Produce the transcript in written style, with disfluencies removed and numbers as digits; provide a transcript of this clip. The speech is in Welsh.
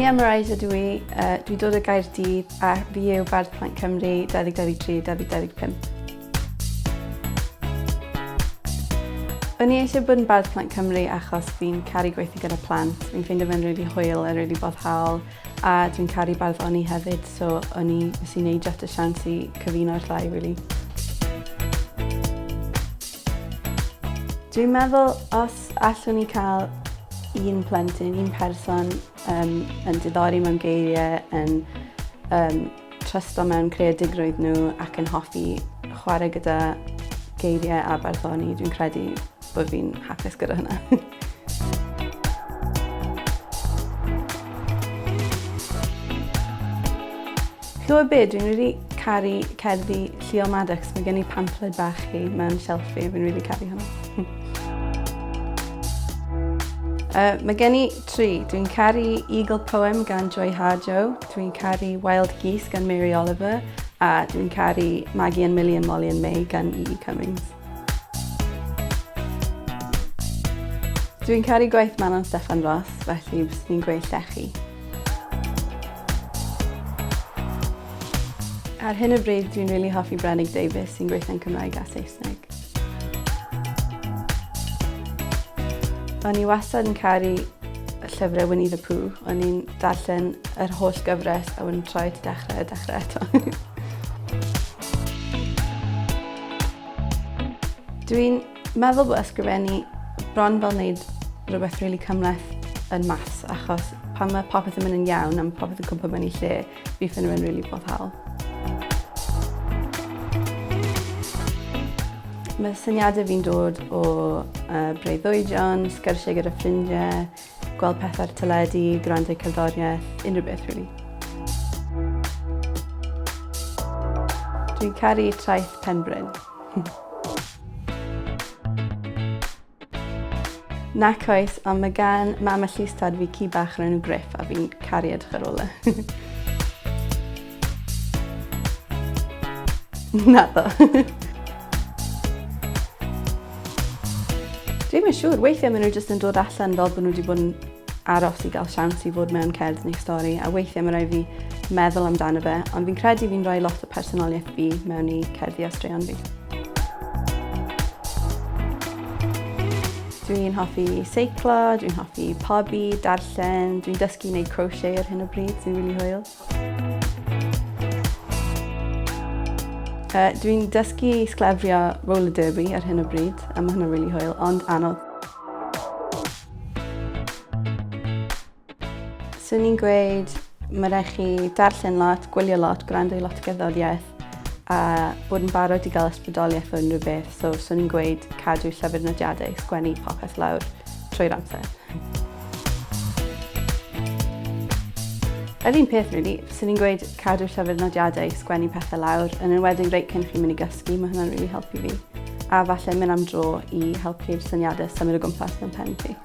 Nia Morais ydw i, uh, dwi dod o Gaerdydd a fi yw Bardd Plant Cymru 2023-2025. O'n i eisiau bod yn Bardd Plant Cymru achos fi'n caru gweithio gyda plant, fi'n ffeindio fe'n rili hwyl a rili boddhaol a dwi'n caru barddoni hefyd so o'n i nes i neidio at y siawns i cyfuno'r ddau really. Dwi'n meddwl os allwn ni cael un plentyn, un person um, yn diddori mewn geiriau, yn um, trysto mewn creadigrwydd nhw ac yn hoffi chwarae gyda geiriau a barddoni, dwi'n credu bod fi'n hapus gyda hynna. Ch'mod be, dwi'n rili caru cerddi Llio Maddox, mae gen i pamffled bach hi mewn shelf fi, fi'n rili caru hwnna. Uh, mae gen i tri. Dwi'n caru Eagle Poem gan Joy Harjo, dwi'n caru Wild Geese gan Mary Oliver, a dwi'n caru Maggie and Millie and Molly and May gan E.E. E Cummings. Dwi'n caru gwaith Manon Steffan Ros, felly byswn i'n gweud llechi. Ar hyn o bryd dwi'n rili hoffi Brenig Davies sy'n gweithio'n Cymraeg a Saesneg. O'n i wastad yn caru llyfrau Winnie the Pooh. O'n i'n darllen yr holl gyfres a wedyn troi at y dechrau a dechrau eto. Dwi'n meddwl bod ysgrifennu bron fel wneud rhywbeth rili really cymhleth yn maths achos pan mae popeth yn mynd yn iawn a mae popeth yn cwmpo mewn i lle, fi ffeindio fe'n rili boddhaol. Mae syniadau fi'n dod o uh, breuddwydion, sgyrsiau gyda ffrindiau, gweld pethau ar teledu, gwrando cerddoriaeth, unrhyw beth really. Dwi'n caru traeth Penbryn. Nac oes, ond mae gan mam a llys tad fi ci bach o'r enw Griff a fi'n caru edrych ar ôl e. Naddo. Dwi'm yn siŵr, weithiau maen nhw jyst yn dod allan fel bod nhw wedi bod yn aros i gael siawns i fod mewn cerdd neu stori, a weithiau mae rhaid fi meddwl amdano fe, ond fi'n credu fi'n rhoi lot o personoliaeth fi mewn i cerddi a straeon fi. Dwi'n hoffi seiclo, dwi'n hoffi pobi, darllen, dwi'n dysgu wneud crochet ar hyn o bryd, sy'n rili hwyl. Uh, dwi'n dysgu sglefrio roller derby ar hyn o bryd, a mae hwnna'n really hwyl, ond anodd. Swn i'n gweud, mae rhaid chi darllen lot, gwylio lot, gwrando i lot o gerddoriaeth, a bod yn barod i gael ysbrydoliaeth o unrhyw beth. So, swn i'n gweud cadw llyfr nodiadau, sgwennu popeth lawr trwy'r amser. Yr un peth really, swn i'n gweud cadw llyfr nodiadau, sgwennu pethau lawr, yn enwedig reit cyn chi'n mynd i gysgu, mae hwnna'n really helpu fi. A falle mynd am dro i helpu'r syniadau symud o gwmpas mewn pen fi.